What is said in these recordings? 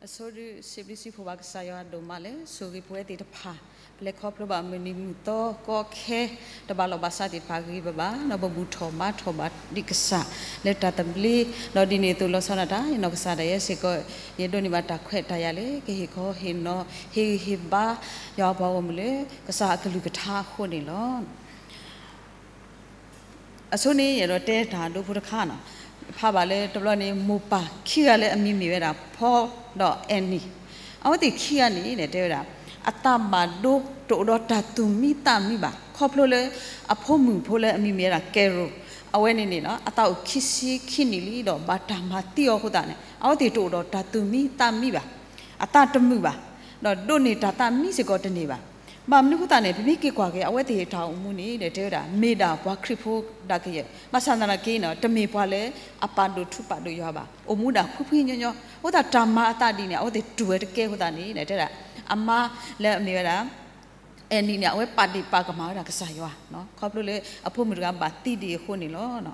အဆိဒုး စံးဘျုးစံးဖှိၣ်ဘၣ်ကစၢ်ယွၤဒိၣ်မးလၢ ဆိၣ်ဂ့ၤပဝဲသ့ၣ်တဖၣ်, ပလဲၤခီဖျိဘၣ်မုၢ်နံၤမုၢ်သီကီခဲ, တဘၣ်လီၢ်ဘၣ်စးသ့ၣ်တဖၣ်ဂ့ၤဂ့ၤဘၣ်ဘၣ်, ဒီးပဘူၣ်ထီၣ်ဘါထီၣ်ဘၣ်ဒံးကစၢ် လၢတၢ်သဘျ့, ဒီးဒ်န့ၣ်အသိးလီၤဆီဒၣ်တၢ် ယနီၢ်ကစၢ်ဒၣ်ယဲစ့ၢ်ကီး ယဒိးန့ၢ်ဘၣ်တၢ်ခွဲးတၢ်ယာ်လၢ ကဟ့ၣ်ခီဟ့ၣ်နီၤ ဟ့ၣ်ဂံၢ်ဟ့ၣ်ဘါ ယွၤအပှၤဂီၢ်မုၢ်လၢ ကစၢ်အကလုၢ်ကထါအဃိန့ၣ်လီၤ. အဆိန့ၣ် ယအဲၣ်ဒိးတဲတၢ်ဒိဖိတခါနီၤ, ဖးဘၣ်လၢတဘျီန့ၣ် မိၢ်ပၢ်ခံဂၤလၢအမံၤမ့ၢ်ဝဲဒၣ် ဖီဒီးအဲၣ်နံၣ်, အဝဲသ့ၣ်ခံဂၤန့ၣ် တဲဝဲဒၣ် အသးဘၣ်ဒိတအိၣ်ဒီးတၢ်သူၣ်မံသးမံဘၣ်, ခီဖျိလၢ အဖိမုၣ်ဖိလၢအမံၤမ့ၢ်ဝဲဒၣ် ကဲရိၣ်, အဝဲန့ၣ်န့ၣ် အသးအိၣ်ခံဆံခံနံၣ်လံဒီး ဘၣ်တၢ်မၤသံအီၤအဃိသတးန့ၣ် အဝဲသ့ၣ်တအိၣ်ဒီးတၢ်သူၣ်မံသးမံဘၣ်, အသးတမုာ်ဘၣ်, ဒီးဒိးန့ၢ်တၢ်သးမံစ့ၢ်ကီးတန့ၢ်ဘၣ်. ဘၣ်မနုၤအဃိသတးန့ၣ် ပမ့ၢ်က့ၤကွၢ်က့ၤ အဝဲသ့ၣ်တၢ်အိၣ်မူန့ၣ် တဲဝဲဒၣ် မ့ၢ်ဒၣ်ပှၤခရံာ်ဖိဒၣ်ကယဲၢ်, ဘၣ်ဆၣ်သနာ်က့န့ၣ် တမ့ၢ်ပှၤလၢအပာ်ဒိၣ်ထူပာ်ဒိၣ်ယွၤဘၣ်, အိၣ်မူဒၣ်ဖှံဖှံညီညီ, အဃိသတးတၢ်မၤအသးဒ်န့ၣ် အဝဲသ့ၣ်တူၢ်ဝဲတကဲအဃိသတးန့ၣ် တဲဝဲဒၣ် အမါလၢအမ့ၢ်ဝဲဒၣ် အဲၣ်နံၣ်န့ၣ် အဝဲပာ်ဒ့ၣ်ပာ်ကမၣ်ဝဲဒၣ်ကစၢ်ယွၤ, ခီဖျိလၢအဖိမုၣ်တဂၤဘၣ်သံဒံးအဃိန့ၣ်လီၤ.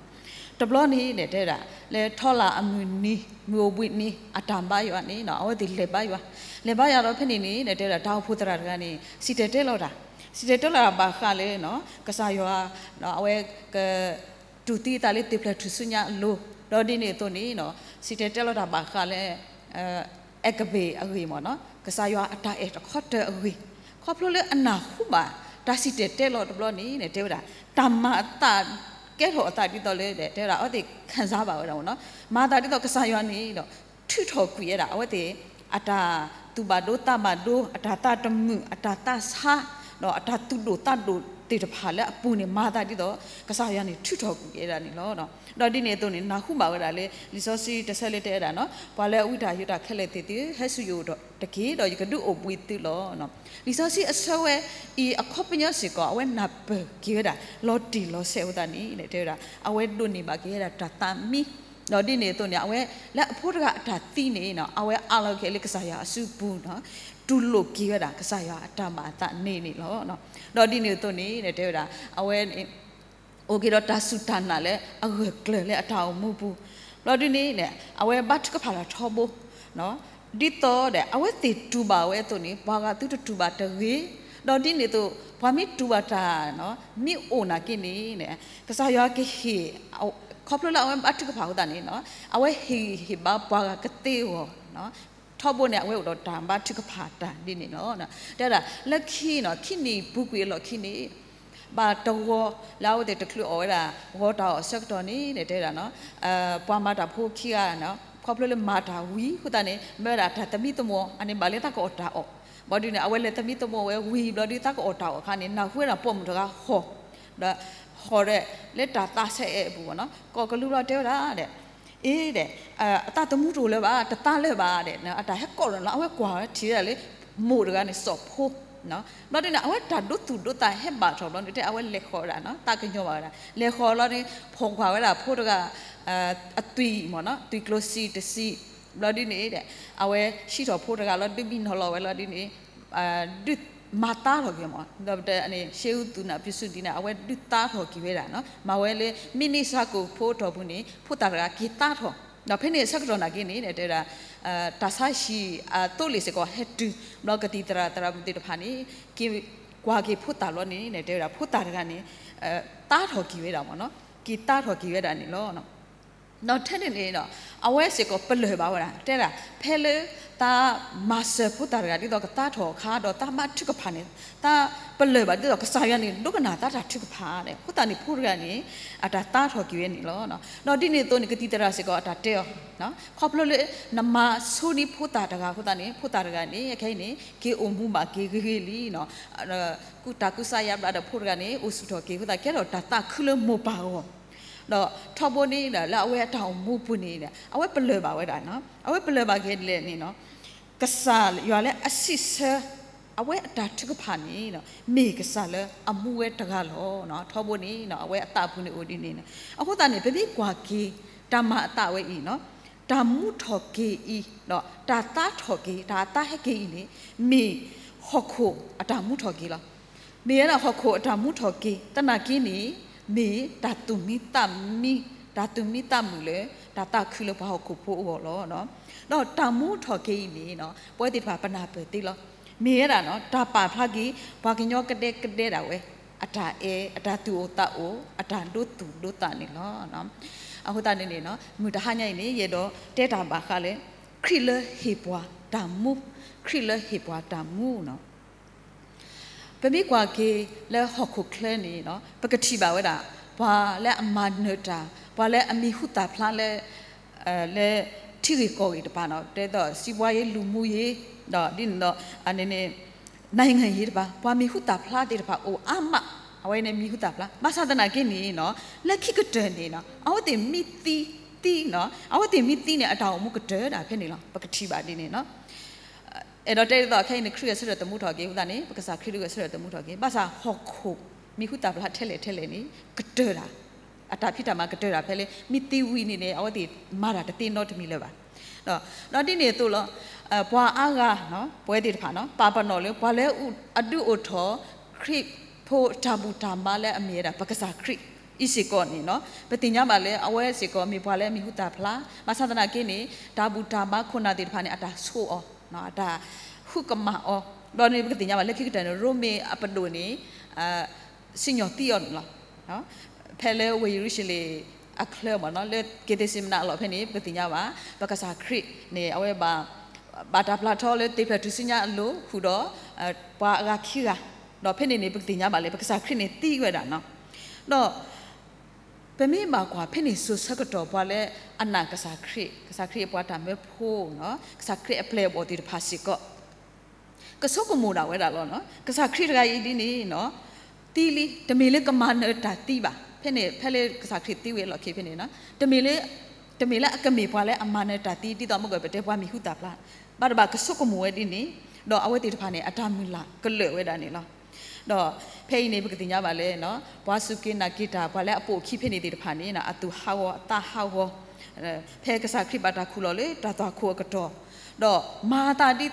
တဘျီန့ၣ် တဲဝဲဒၣ် လၢထီလၢ်အမုၢ်နံၤ မုၢ်အိၣ်ဘှံးနံၤ အတၢ်ဘါယွၤန့ၣ် အဝဲသ့ၣ်လဲၤဘါယွၤ, လဲၤဘါယွၤဒီးဖဲန့ၣ်န့ၣ် တဲဝဲဒၣ် တၢ်အိၣ်ဖှိၣ်သရၣ်တဂၤန့ၣ် စံၣ်တဲၤတဲလီၤတၢ်, စံၣ်တဲၤတဲလီၤတၢ်ဘၣ်ဃးလၢ ကစၢ်ယွၤ အဝဲက တူၢ်သံအသးလၢသ့ၣ်ဖျဲၣ်ထူၣ်စုညါအလိၤ, ဒီးဒ်န့ၣ်အသိးန့ၣ် စံၣ်တဲၤတဲလီၤတၢ်ဘၣ်ဃးလၢ အဲကဘ့ၣ်အဂ့ၢ်မ့ၢ်နီၤ, ကစၢ်ယွၤအတၢ်အဲၣ်တခီတၢၢ်အဂ့ၢ်, ခီဖျိလၢအနၢ်ဟူဘၣ် တၢ်စံၣ်တဲၤတဲလီၤတဘျီန့ၣ် တဲဝဲဒၣ် တၢ်မၤအသး ကဲထီၣ်အသးဒ်သိးလၢ တဲဝဲဒၣ် အဝဲသ့ၣ်ခံစားဘၣ်ဝဲဒၣ်မ့ၢ်နီၤ, မၤအသးဒ်သိးကစၢ်ယွၤန့ၣ်ဒီး ထုးထီၣ်ကွံာ်ဝဲဒၣ် အဝဲသ့ၣ် အတၢ်သူၣ်ဘၣ်ဒိသးဘၣ်ဒိ အတၢ်သးတမုာ် အတၢ်သးဆါ ဒီးအတၢ်သူၣ်ဒိၣ်သးဒိၣ်သ့ၣ်တဖၣ်လၢအပူၤန့ၣ် မၤအသးဒ်သိး ကစၢ်ယွၤန့ၣ် ထုးထီၣ်ကွံာ်ဝဲဒၣ်န့ၣ်လီၤ. ဒီးဒ်န့ၣ်အသိးန့ၣ် နၢ်ဟူဘၣ်ဝဲဒၣ်လၢ လံာ်စီဆှံတဆၢလၢတဲဝဲဒၣ်နီၤ, ပှၤလၢအဝံတၢ်ယိးတၢ်ခဲလၢာ်သ့ၣ်သုဧၢ, ဟဲဆူယအိၣ်တက့ၢ်, ဒီးယကဒုးအိၣ်ဘှံးသုလီၤ. လံာ်စီဆှံအဆၢဝဲအံၤအခီပညီစ့ၢ်ကီး အဝဲနၢ်ပၢၢ်က့ၤဝဲဒၣ် လီၤတံၢ်လီၤဆဲးအဃိသတးန့ၣ် တဲဝဲဒၣ် အဝဲဒိးန့ၢ်ဘၣ်က့ၤဝဲဒၣ်တၢ်သးမံ, ဒီးဒ်န့ၣ်အသိးန့ၣ် အဝဲလၢအဖိတဂၤအတၢ်သံန့ၣ် အဝဲအးလီၤက့ၤလၢကစၢ်ယွၤအစုပူၤနီၤ, တူၢ်လိာ်က့ၤဝဲဒၣ် ကစၢ်ယွၤအတၢ်မၤအသးန့ၣ်န့ၣ်လီၤ. ဒီးဒ်န့ၣ်အသိးန့ၣ် တဲဝဲဒၣ် အဝဲ အိၣ်က့ၤဒီးတၢ်စူၢ်တၢ်နာ်လၢအဂၢၢ်ကျၢၤလၢအတၢ်အိၣ်မူပူၤ, ဘျီဒ်န့ၣ် အဝဲဘါထုကဖၣ်တၢ်ထီဘိ, ဒ်သိးဒီး အဝဲသ့ၣ်တူၢ်ဘၣ်ဝဲအသိးန့ၣ် ပှၤဂၤသုတတူၢ်ဘၣ်တဂ့ၤ, ဒီးဒ်န့ၣ်အသိး ပှၤမ့ၢ်တူၢ်ဘၣ်တၢ် မ့ၢ်အိၣ်နာ်က့န့ၣ် ကစၢ်ယွၤကဟ့ၣ် ခီဖျိလၢအဝဲဘါထုကဖၣ်အဃိသတးန့ၣ် အဝဲဟ့ၣ်ဂံၢ်ဟ့ၣ်ဘါပှၤဂၤကသ့အဂီၢ် ထီဘိန့ၣ် အဝဲအိၣ်ဒီးတၢ်ဘါထုကဖၣ်တၢ်ဒ်န့ၣ်လီၤ. တဲဝဲဒၣ် လၢခံနီၤ ခံနံၣ်ပူၤကွံာ်အလီၢ်ခံန့ၣ် ဘၣ်တဂီၤလၢအဝဲသ့ၣ်တချုးအီၣ်ဝဲဒၣ် ဂီၤတၢ်အီၣ်အဆၢကတီၢ်န့ၣ် တဲဝဲဒၣ်နီၤ ပှၤမၤတၢ်ဖိခံဂၤ ခီဖျိလၢမၤတၢ်ဝံၤအဃိသတးန့ၣ် မ့ၢ်ဝဲဒၣ်တၢ်သမံသမိး အန့ၣ်ဘၣ်လၢသးကအီၣ်တၢ်အီၣ်, ဘျီဒ်န့ၣ် အဝဲလဲၤသမံသမိးဝဲဝံၤဘျီဒ်သးကအီၣ်တၢ်အီၣ်အခါန့ၣ် နၢ်ဟူဝဲဒၣ်ပိာ်မုၣ်တဂၤဟီၣ် ဒီးဟီၣ်ဒီး လၢတၢ်သးဆဲးအဲၣ်အပူၤနီၤ ကိးကလုာ်ဘျီတဲဝဲဒၣ်ဒီး အ့ဒီး အသးသမူတအိၣ်လၢၤဘၣ် တသးလၢၤဘၣ်ဒီး အတၢ်ဟဲကိးလီၤနီၤ အဝဲကွၢ်ဝဲထံၣ်ဝဲဒၣ်လၢ မိၢ်တဂၤန့ၣ် စိာ်ဖိ ဘျီဒ်န့ၣ် အဝဲတၢ်ဒိသူၣ်ဒိသးဟဲဘၣ်ထီၣ်ဘျီန့ၣ် တဲအဝဲလဲၤဃီၤဝဲဒၣ်နီၤ သးကညီၤဘၣ်ဝဲဒၣ် လဲၤဃီၤဘျီန့ၣ် ဖီၣ်ကွၢ်ဝဲဒၣ်ဖိတဂၤ အသွံၣ်မ့ၢ်နီၤ သွံၣ်ကျိၤစံၣ်တစံၣ် ဘျီဒ်န့ၣ်ဒီး အဝဲဟံးထီၣ်ဖိတဂၤလီၤ ဒုးဘံၣ်နီၣ်လီၤဝဲလီၤဒ်န့ၣ် ဒုးမၤသါထီၣ်က့ၤမ့ၢ် ဒီးပတဲန့ၣ် ရှ့းဦးသုးနၢ်ပစုဒ်န့ၣ် အဝဲဒုးသါထီၣ်က့ၤဝဲဒၣ်နီၤ မၤဝဲလၢ မ့ၢ်န့ၢ်စှၤကိာ်ဖိအတီၢ်ပူၤန့ၣ် ဖိသၣ်တဂၤက့ၤသါထီၣ် ဒီးဖဲန့ၣ်အဆၢကတီၢ်နာ်က့န့ၣ် တဲဝဲဒၣ် တၢ်ဆါဟံၣ်အသိလ့ၣ်စ့ၢ်ကီးဟဲတုၤ ဘျီကသံၣ်သရၣ်သရၣ်မုၣ်သ့ၣ်တဖၣ်န့ၣ် က့ၤကွၢ်က့ၤဖိသၣ်ဘျီန့ၣ် တဲဝဲဒၣ် ဖိသၣ်တဂၤန့ၣ် သါထီၣ်က့ၤဝဲဒၣ်မ့ၢ်နီၤ က့ၤသါထီၣ်က့ၤဝဲဒၣ်န့ၣ်လီၤ. ဒီးထဲန့ၣ်န့ၣ်ဒီး အဝဲစ့ၢ်ကီးပလၢၢ်ဘၣ်ဝဲဒၣ် တဲဒၣ် ဖဲလၢသးမၤစၢၤဖိသၣ်တဂၤ ဒ်သိးကသါထီၣ်အခါ ဒီးသးဘါထုကဖၣ်န့ၣ် သးပလၢၢ်ဘၣ်ဒ်သိးကစၢ်ယွၤန့ၣ် ဒိကနၣ်သးတၢ်ထုကဖၣ်ဒီး အဃိသတးန့ၣ် ဖိတဂၤန့ၣ် အတၢ်သါထီၣ်က့ၤဝဲန့ၣ်လီၤ. ဒီးဒ်န့ၣ်အသိးန့ၣ် ကသံၣ်သရၣ်စ့ၢ်ကီးအတၢ်တဲအီၤ ခီဖျိလၢ နမၤဆိဒံးဖိသၣ်တဂၤအဃိသတးန့ၣ် ဖိသၣ်တဂၤန့ၣ် အခဲအံၤန့ၣ် က့ၤအိၣ်မူဘၣ်က့ၤဂ့ၤဂ့ၤလံ တၢ်ကူစါယါဘျါဒီးဖိတဂၤန့ၣ် အိၣ်ဆူၣ်ထီၣ်က့ၤအဃိသတး ကဲထီၣ်တၢ်သးခုလၢမိၢ်ပၢ်အဂီၢ် ဒီးထီဘိန့ၣ်ဒီး လၢအဝဲအတၢ်အိၣ်မူပူၤန့ၣ်ဒီး အဝဲပလၢၢ်ဘၣ်ဝဲဒၣ်နီၤ အဝဲပလၢၢ်ဘၣ်က့ၤဒ်လဲၣ်န့ၣ်နီၤ ကစၢ်ယွၤလၢအစံးဆၢ အဝဲအတၢ်ထုကဖၣ်န့ၣ် မ့ၢ်ကစၢ်လၢအမူဝဲတဂၤလီၤ. ထီဘိန့ၣ် အဝဲအသးပူၤန့ၣ်အိၣ်ဒ်န့ၣ် အဃိသတးန့ၣ် ပမ့ၢ်ကွၢ်က့ၤ တၢ်မၤအသးဝဲအံၤနီၤ တၢ်မူထီၣ်က့ၤအံၤ တၢ်သါထီၣ်က့ၤ တၢ်အသါဟဲက့ၤအံၤန့ၣ် မ့ၢ်ဟီၣ်ခိၣ်အတၢ်မူထီၣ်က့ၤလီၤ. မ့ၢ်ဝဲဒၣ်ဟီၣ်ခိၣ်အတၢ်မူထီၣ်က့ၤ သနာ်က့န့ၣ် မ့ၢ်တၢ်သူၣ်မံသးမံ တၢ်သူၣ်မံသးမုာ်လၢ တၢ်သးခုလၢပှၤဟီၣ်ခိၣ်ဖိအဂီၢ်လီၤ. ဒီးတၢ်မူထီၣ်က့ၤအံၤန့ၣ် ပဝဲသ့ၣ်တဖၣ်ပနၢ်ပၢၢ်သ့လီၤ. မ့ၢ်ဝဲဒၣ် တၢ်ပာ်ဖျါက့ၤ ပှၤကညီကဒဲကဒဲဒၣ်ဝဲ အတၢ်အဲၣ် အတၢ်သူၣ်အိၣ်သးအိၣ် အတၢ်ဒိသူၣ်ဒိသးန့ၣ်လီၤ. အဃိသတးန့ၣ်န့ၣ် မုၢ်တဟါညါအံၤန့ၣ် ယအဲၣ်ဒိးတဲတၢ်ဘၣ်ဃးလၢ ခရံာ်လၢဟ့ၣ်ပှၤတၢ်မူ, ခရံာ်လၢဟ့ၣ်ပှၤတၢ်မူန့ၣ် ပမ့ၢ်ကွၢ်က့ၤလၢဟီၣ်ခိၣ်ချၢန့ၣ် ပကထံၣ်ဘၣ်ဝဲဒၣ် ပှၤလၢအမၤနၢၤတၢ်, ပှၤလၢအမံၤဟူသၣ်ဖျါလၢ လၢထံဂ့ၢ်ကီၢ်ဂ့ၢ်တဖၣ်န့ၣ် ဒ်သိး စီးပွားရေး လူမှုရေး ဒီးဒ်န့ၣ်ဒီး နိုင်ငံရေးတဖၣ် ပှၤမံၤဟူသၣ်ဖျါသ့ၣ်တဖၣ်အိၣ်အါမး, အဝဲန့ၣ်မံၤဟူသၣ်ဖျါ ဘၣ်ဆၣ်သနာ်က့န့ၣ် လၢခံကတၢၢ်န့ၣ် အဝဲသ့ၣ်မ့ၢ်သံ သံ အဝဲသ့ၣ်မ့ၢ်သံန့ၣ် အတၢ်အိၣ်မူကတၢၢ်ဒၣ်ဖဲန့ၣ်လီၤ. ပကထံၣ်ဘၣ်ဒ်န့ၣ် အဲၣ်ဒိးတဲဒ်သိး ခဲအံၤန့ၣ် ခရံာ်ဂဲၤဆၢထၢၣ်သမူထီၣ်က့ၤအဃိသတးန့ၣ် ပကစၢ်ခရံာ်ဒုးဂဲၤဆၢထၢၣ်သမူထီၣ်က့ၤ ဘၣ်ဆၣ်ဟီၣ်ခိၣ်မံၤဟူသၣ်ဖျါထဲလဲၣ်ထဲလဲၣ်န့ၣ် ကတၢၢ်တၢ်, အတၢ်ဖံးတၢ်မၤကတၢၢ်တၢ်ဖဲလၢ မ့ၢ်သံဝံၤန့ၣ်န့ၣ် အဝဲသ့ၣ်မၤတၢ်တသ့နီတမံၤလၢၤဘၣ်. ဒီးဒ်န့ၣ်အသိးလီၤ ပှၤအါဂၤ ပဝဲသ့ၣ်တဖၣ်န့ၣ် ပာ်ပနီၣ်လၢ ပှၤလၢအဒုးအိၣ်ထီၣ် ခရံာ်ဖိတၢ်ဘူၣ်တၢ်ဘါလၢအမ့ၢ်ဝဲဒၣ် ပကစၢ်ခရံာ်အံၤစ့ၢ်ကီးန့ၣ် ပသ့ၣ်ညါဘၣ်လၢ အဝဲစ့ၢ်ကီးမ့ၢ်ပှၤလၢအမံၤဟူသၣ်ဖျါ, ဘၣ်ဆၣ်သနာ်က့န့ၣ် တၢ်ဘူၣ်တၢ်ဘါခိၣ်နၢ်သ့ၣ်တဖၣ်န့ၣ် အတၢ်ဆိၣ်အီၤ အတၢ်ဃုကမၣ်အီၤ, ဒီးန့ၣ်ပကသ့ၣ်ညါဘၣ်လၢခံကတၢၢ်န့ၣ် ရိမ့ၤအပဒိၣ်န့ၣ် စံၣ်ညီၣ်သံအီၤန့ၣ်လီၤ. ဖဲလၢဝ့ၢ်ယရူၤၡလ့ၣ်အချၢမ့ၢ်နီၤ လၢက့ၤသ့းစ့မနၤအလီၢ်ဖဲန့ၣ် ပကသ့ၣ်ညါဘၣ် ပကစၢ်ခရံာ်န့ၣ် အဝဲဘၣ် ဘၣ်တၢ်ပျၢ်ထီလၢသ့ၣ်ဖျၢၣ်ထူၣ်စုညါအလိၤ ဃုာ်ဒီး ပှၤအဂၤခံဂၤ, ဒီးဖဲန့ၣ်န့ၣ် ပကသ့ၣ်ညါဘၣ်လၢ ပကစၢ်ခရံာ်န့ၣ်သံဝဲဒၣ်န့ၣ်, ဒီး ပမ့ၢ်ဘၣ်ကွၢ်ဖဲန့ၣ်စိၤဆၢကတီၢ် ပှၤလၢအနာ်ကစၢ်ခရံာ်, ကစၢ်ခရံာ်အပှၤတၢ်မၢဖိန့ၣ် ကစၢ်ခရံာ်အပျဲၢ်အဘီၣ်သ့ၣ်တဖၣ်စ့ၢ်ကီး ကဆိကမိၣ်ဒၣ်ဝဲဒၣ်လီၤ. ကစၢ်ခရံာ်တဂၤအံၤဒ်န့ၣ် သံလံ, တမ့ၢ်လၢကမၤနၢၤတၢ်သံဘၣ်. ဖဲန့ၣ် ဖဲလၢကစၢ်ခရံာ်သံဝဲအလီၢ်ခံဖဲန့ၣ် တမ့ၢ်လၢ တမ့ၢ်လၢအကမ့ၢ်ပှၤလၢအမၤနၢၤတၢ်သံ ဒ်သိးမ့ၢ်ကပတဲပှၤမံၤဟူသၣ်ဖျါ, ဘၣ်တဘၣ်ကဆိကမိၣ်ဝဲဒ်န့ၣ်, ဒီးအဝဲသ့ၣ်တဖၣ်န့ၣ် အတၢ်မုၢ်လၢ်ကလၢာ်ဝဲဒၣ်န့ၣ်လီၤ. ဒီးဖဲအံၤန့ၣ် ပကသ့ၣ်ညါဘၣ်လၢ ပှၤစူၢ်က့ၤနာ်က့ၤတၢ် ပှၤလၢအပိာ်အခံဖဲန့ၣ်သ့ၣ်တဖၣ်န့ၣ် အသူၣ်ဟးဂီၤအသးဟးဂီၤ, ဖဲကစၢ်ခရံာ်ဘၣ်တၢ်ခူၣ်လီၤလၢတၢ်သွၣ်ခိၣ်အကတီၢ်, ဒီးမၤအသးဒ်သိး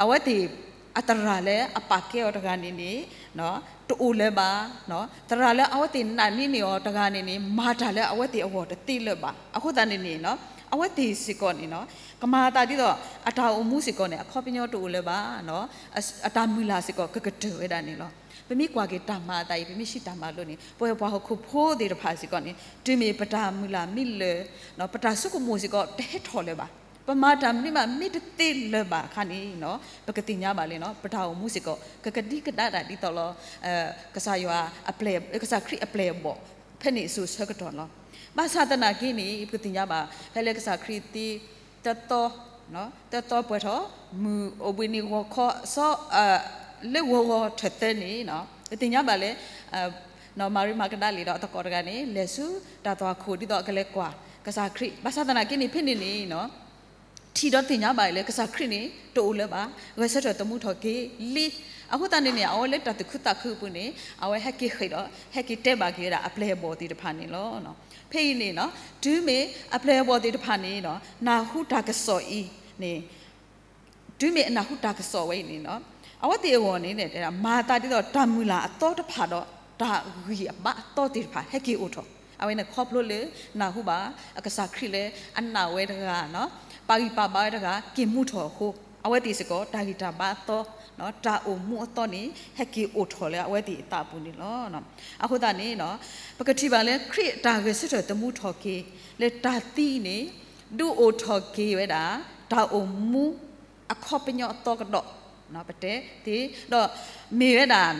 အဝဲသ့ၣ်အသရၣ်လၢအပာ်ကဲအီၤတဂၤန့ၣ်န့ၣ် တအိၣ်လၢၤဘၣ်, သရၣ်လၢအဝဲသ့ၣ်နာ်န့ၢ်န့ၢ်အီၤတဂၤန့ၣ်န့ၣ် မၤတၢ်လၢအဝဲသ့ၣ်အဂီၢ်တသ့လၢၤဘၣ်. အဃိသတးန့ၣ်န့ၣ် အဝဲသ့ၣ်စ့ၢ်ကီးန့ၣ် ကမၤအသးဒ်သိး အတၢ်အိၣ်မူစ့ၢ်ကီးန့ၣ် အခီပညီတအိၣ်လၢၤဘၣ်, အတၢ်မုၢ်လၢ်စ့ၢ်ကီးကကတၢၢ်ဝဲဒၣ်န့ၣ်လီၤ. ပမ့ၢ်ကွၢ်က့ၤတၢ်မၤအသးအံၤ ပမ့ၢ်စံးတၢ်မၤလိန့ၣ် ပဝဲပှၤဟီၣ်ခိၣ်ဖိသ့ၣ်တဖၣ်စ့ၢ်ကီးန့ၣ် တုၤမ့ၢ်ပတၢ်မုၢ်လၢ်မ့ၢ်လၢာ်, ပတၢ်ဆိကမိၣ်စ့ၢ်ကီးတဟဲထီၣ်လၢၤဘၣ်, ပမၤတၢ်မနုၤမးမ့ၢ်တသ့လၢၤဘၣ်အခါန့ၣ် ပကသ့ၣ်ညါဘၣ်လၢ ပတၢ်အိၣ်မူစ့ၢ်ကီး ကကဒံကဒါဒၣ်ဒ်သိးလီၤ ကစၢ်ယွၤ ကစၢ်ခရံာ်အပျဲၢ်အဘီၣ် ဖဲန့ၣ်စိၤဆၢကတီၢ်လီၤ. ဘၣ်ဆၣ်သနာ်က့န့ၣ် ပကသ့ၣ်ညါဘၣ် ဖဲလၢကစၢ်ခရံာ်သံ တသီ, တသီပှဲၤထီၣ် မုၢ်အိၣ်ဘှံးနံၤဂီၤခီအစီ လၢဂီၤဂီၤထၢၣ်သၢန့ၣ် ပသ့ၣ်ညါဘၣ်လၢ မၤရံမၤကဒၤလ့ၤဒီးအသကိးတဂၤန့ၣ် လဲၤဆူတၢ်သွၣ်ခိၣ်ဒ်သိးအကလဲၤကွၢ်ကစၢ်ခရံာ်, ဘၣ်ဆၣ်သနာ်က့န့ၣ် ဖဲန့ၣ်န့ၣ် ထံၣ်ဒီးသ့ၣ်ညါဘၣ်လၢ ကစၢ်ခရံာ်န့ၣ် တအိၣ်လၢၤဘၣ်, ဂဲၤဆၢထၢၣ်သမူထီၣ်က့ၤလံ. အဃိသတးန့ၣ်န့ၣ် အဝဲလၢတၢ်သူၣ်ခုသးခုအပူၤန့ၣ် အဝဲဟဲက့ၤဃ့ၢ်ဒီး ဟဲက့ၤတဲဘၣ်က့ၤဝဲဒၣ်အပျဲၢ်အဘီၣ်သ့ၣ်တဖၣ်န့ၣ်လီၤ. ဖဲအံၤန့ၣ် တုၤမ့ၢ်အပျဲၢ်အဘီၣ်သ့ၣ်တဖၣ်န့ၣ် နၢ်ဟူတၢ်ကစီၣ်အံၤန့ၣ် တုၤမ့ၢ်အနၢ်ဟူတၢ်ကစီၣ်ဝဲအံၤန့ၣ် အဝဲသ့ၣ်အဂီၢ်န့ၣ် မၤအသးဒ်သိးတၢ်မုၢ်လၢ်အသီတဖၣ်ဒီး တၢ်ဂံၢ်အဘါအသီသ့ၣ်တဖၣ် ဟဲက့ၤအိၣ်ထီၣ်, အဝဲန့ၣ်ခီဖျိလၢ နၢ်ဟူဘၣ် အကစၢ်ခရံာ်လၢအနာ်ဝဲတဂၤ ပာ်ဂံၢ်ပာ်ဘါဝဲတဂၤ က့ၤမူထီၣ်အဃိ အဝဲသ့ၣ်စ့ၢ်ကီး တၢ်ဂံၢ်တၢ်ဘါအသီ တၢ်အိၣ်မူအသီန့ၣ် ဟဲက့ၤအိၣ်ထီၣ်လၢအဝဲသ့ၣ်အသးအပူၤန့ၣ်လီၤ. အဃိသတးန့ၣ် ပကထံၣ်ဘၣ်လၢ ခရံာ်အတၢ်ဂဲၤဆၢထၢၣ်သမူထီၣ်က့ၤ လၢတၢ်သံန့ၣ် ဒုးအိၣ်ထီၣ်က့ၤဝဲဒၣ် တၢ်အိၣ်မူအခီပညီအသီကဒီး ပတဲသ့, ဒီးမ့ၢ်ဝဲဒၣ်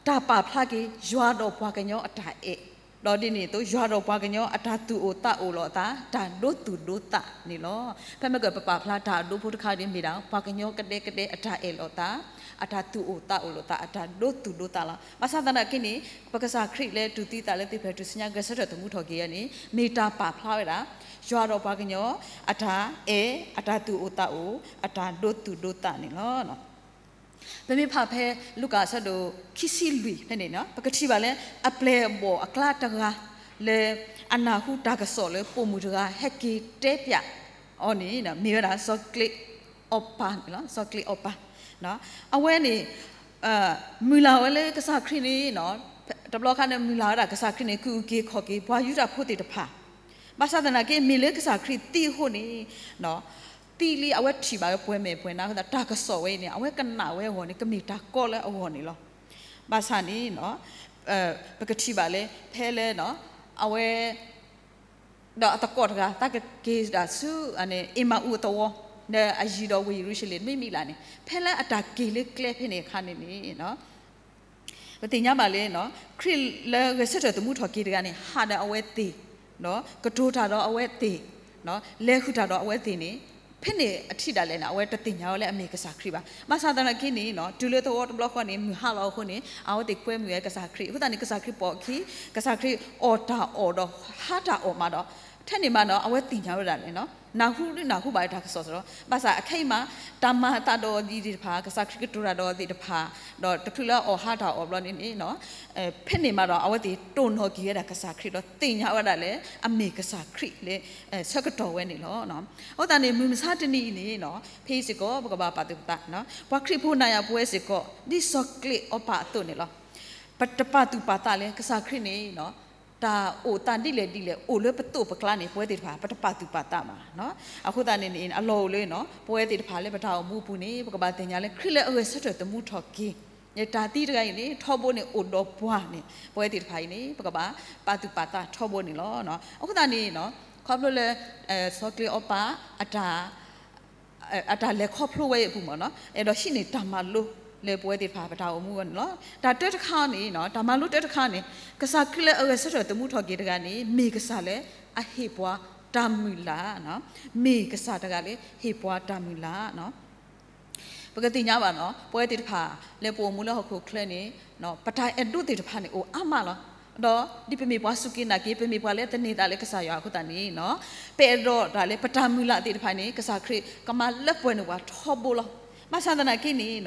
တၢ်ပာ်ဖျါက့ၤ ယွၤဒီးပှၤကညီအတၢ်အဲၣ်, ဒီးဒ်န့ၣ်အသိး ယွၤဒီးပှၤကညီအတၢ်သူၣ်အိၣ်သးအိၣ်လိာ်အသး တၢ်ဒိသူၣ်ဒိသးန့ၣ်လီၤ. ဖဲမ့ၢ်ကပပာ်ဖျါတၢ်အဒိဖိတခါဒ်မ့ၢ်ဒၣ် ပှၤကညီကဒဲကဒဲအတၢ်အဲၣ်လိာ်သး, အတၢ်သူၣ်အိၣ်သးအိၣ်လိာ်သး အတၢ်ဒိသူၣ်ဒိသးလီၤ. ဘၣ်ဆၣ်သနာ်က့န့ၣ် ပကစၢ်ခရံာ်လၢတူၢ်သံသးလၢသ့ၣ်ဖျၢၣ်ထူၣ်စုညါ ဂဲၤဆၢထၢၣ်သမူထီၣ်က့ၤအံၤန့ၣ် မ့ၢ်တၢ်ပာ်ဖျါဝဲဒၣ် ယွၤဒီးပှၤကညီအတၢ်အဲၣ်, အတၢ်သူၣ်အိၣ်သးအိၣ်, အတၢ်ဒိသူၣ်ဒိသးန့ၣ်လီၤ. ပမ့ၢ်ဖးဖဲလူၤကၣ်အဆၢဒိၣ်ခံဆံလွံၢ်ဖဲန့ၣ် ပကထံၣ်ဘၣ်လၢ အပျဲၢ်အဘီၣ်အကျါတဂၤ လၢအနၢ်ဟူတၢ်ကစီၣ်လၢပိာ်မုၣ်တဂၤ ဟဲက့ၤတဲပျးအီၤန့ၣ် မ့ၢ်ဝဲဒၣ်စီၤကျ့အီပၤန့ၣ်လီၤ. စီၤကျ့အီပၤ အဝဲန့ၣ် မုၢ်လၢ်ဝဲလၢကစၢ်ခရံာ်န့ၣ် တဘျီခါန့ၣ် မုၢ်လၢ်ဝဲဒၣ်ကစၢ်ခရံာ်န့ၣ် ကအုၣ်က့ၤခီၣ်က့ၤ ပှၤယူဒၤဖိသ့ၣ်တဖၣ် ဘၣ်ဆၣ်သနာ်က့ မ့ၢ်လၢကစၢ်ခရံာ်သံအဃိန့ၣ်, သံလံ အဝဲထံၣ်ဘၣ်ဝဲပှဲၤမဲာ်ပှဲၤနါအဃိသတး တၢ်ကစီၣ်ဝဲအံၤန့ၣ် အဝဲကနၣ်ဝဲအဂီၢ်န့ၣ် ကမ့ၢ်တၢ်ကီလၢအဂီၢ်န့ၣ်လီၤ. ဘၣ်ဆၣ်န့ၣ် ပကထံၣ်ဘၣ်လၢ ဖဲလၢ အဝဲ ဒီးအသကိးတဂၤ သးကက့ၤဒၣ်ဆူ အ့မၤအူအသဝီ လၢအယံၤဒီးဝ့ၢ်ယရူၤၡလ့ၣ် မ့ၢ်မံၤလၢ်န့ၣ် ဖဲလၢအတၢ်က့ၤလၢကျဲဖဲန့ၣ်အခါန့ၣ်န့ၣ် ပသ့ၣ်ညါဘၣ်လၢ ခရံာ်လၢဂဲၤဆၢထၢၣ်သမူထီၣ်က့ၤတဂၤန့ၣ် ဟးဒီးအဝဲသ့ၣ်, ကတိၤတၢ်ဒီးအဝဲသ့ၣ်, လဲၤဃုာ်တၢ်ဒီးအဝဲသ့ၣ်န့ၣ် ဖဲန့ၣ်အထံၣ်ဒၣ်လဲာ်န့ၣ် အဝဲတသ့ၣ်ညါဝဲလၢအမ့ၢ်ကစၢ်ခရံာ်ဘၣ်. ဘၣ်ဆၣ်သနာ်က့န့ၣ် တုၤလၢသဝီတဘျီဃီန့ၣ် မုၢ်ဟါလီၤအဃိန့ၣ် အဝဲသ့ၣ်ကွဲမုာ်ဝဲကစၢ်ခရံာ်အဃိသတးန့ၣ် ကစၢ်ခရံာ်ပိာ်အခံ ကစၢ်ခရံာ်အီၣ်တၢ်အီၣ်ဒီးဟးတၢ်အီၣ်မးဒီး ထဲန့ၣ်မးဒီး အဝဲသ့ၣ်ညါဝဲဒၣ်န့ၣ် နၢ်ဟူဒုနၢ်ဟူဘၣ်တၢ်ကစီၣ်စ့ၢ်ကီး ဘၣ်ဆၣ်အခဲအံၤမး တၢ်မၤအသးဒီးအီၤသ့ၣ်တဖၣ် ကစၢ်ခရံာ်ကတိၤတၢ်ဒီးအီၤသ့ၣ်တဖၣ် ဒီးတချုးလၢအီၣ်ဟးတၢ်အီၣ်ဘျီန့ၣ်န့ၣ် ဖဲန့ၣ်မးဒီး အဝဲသ့ၣ်တိၢ်နီၣ်က့ၤဝဲဒၣ်ကစၢ်ခရံာ်ဒီးသ့ၣ်ညါဝဲဒၣ်လၢ အမ့ၢ်ကစၢ်ခရံာ်လၢ ဆၢကတီၢ်ဝဲန့ၣ်လီၤ. အဃိသတးန့ၣ် မုၢ်မဆါတနံၤအံၤန့ၣ် ဖဲအံၤစ့ၢ်ကီး ပကဘၣ်ပာ်သူၣ်ပာ်သး ပှၤခရံာ်ဖိနၤယၤပဝဲစ့ၢ်ကီး ဒ်စီၤကျ့အီပာ်အသိးန့ၣ်လီၤ. ပတပာ်သူၣ်ပာ်သးလၢကစၢ်ခရံာ်န့ၣ် တၢ်အိၣ်သးဒ်လဲၣ်ဒ်လဲၣ် အိၣ်လၢပသိးပကျါန့ၣ် ပဝဲသ့ၣ်တဖၣ် ပတပာ်သူၣ်ပာ်သးဘၣ်. အဃိသတးန့ၣ်န့ၣ် အလီၢ်အိၣ်လၢ ပဝဲသ့ၣ်တဖၣ်လၢပတၢ်အိၣ်မူအပူၤန့ၣ် ပကဘၣ်သ့ၣ်ညါလၢခရံာ်လၢအဂဲၤဆၢထၢၣ်သမူထီၣ်က့ၤ တၢ်သံတဂၤအံၤန့ၣ် ထီဘိန့ၣ်အိၣ်ဒီးပှၤန့ၣ် ပဝဲသ့ၣ်တဖၣ်အံၤန့ၣ် ပကဘၣ်ပာ်သူၣ်ပာ်သးထီဘိန့ၣ်လီၤ. အဃိသတးန့ၣ် ခီဖျိလၢ စီၤကျ့အီပာ် အတၢ်လဲၤခီဖျိဝဲအံၤအပူၤမ့ၢ်နီၤ အဲၣ်ဒိးဟံးန့ၢ်တၢ်မၤလိလၢပဝဲသ့ၣ်တဖၣ်ပတၢ်အိၣ်မူအဂီၢ်န့ၣ်လီၤ. တၢ်တၢတခါန့ၣ် တၢ်မၤလိတၢတခါန့ၣ် ကစၢ်ခရံာ်လၢအဂဲၤဆၢထၢၣ်သမူထီၣ်က့ၤတဂၤန့ၣ် မ့ၢ်ကစၢ်လၢအဟ့ၣ်ပှၤတၢ်မုၢ်လၢ်, မ့ၢ်ကစၢ်တဂၤလၢဟ့ၣ်ပှၤတၢ်မုၢ်လၢ် ပကသ့ၣ်ညါဘၣ်နီၤ ပဝဲသ့ၣ်တဖၣ်လၢပအိၣ်မူလၢဟီၣ်ခိၣ်ချၢန့ၣ် ပတၢ်အဲၣ်ဒိးသ့ၣ်တဖၣ်န့ၣ်အိၣ်အါမးလီၤ. ဒီးဒ်ပမ့ၢ်ပှၤစူၢ်က့ၤနာ်က့ၤ ပမ့ၢ်ပှၤလၢသန့ၤသးလၢကစၢ်ယွၤအဃိသတးန့ၣ် ပအဲၣ်ဒိးတၢ်လၢပတၢ်မုၢ်လၢ်သ့ၣ်တဖၣ်န့ၣ် ကစၢ်ခရံာ်ကမၤလၢပှဲၤန့ၢ်ပှၤထီဘိလီၤ. ဘၣ်ဆၣ်သနာ်က့န့ၣ်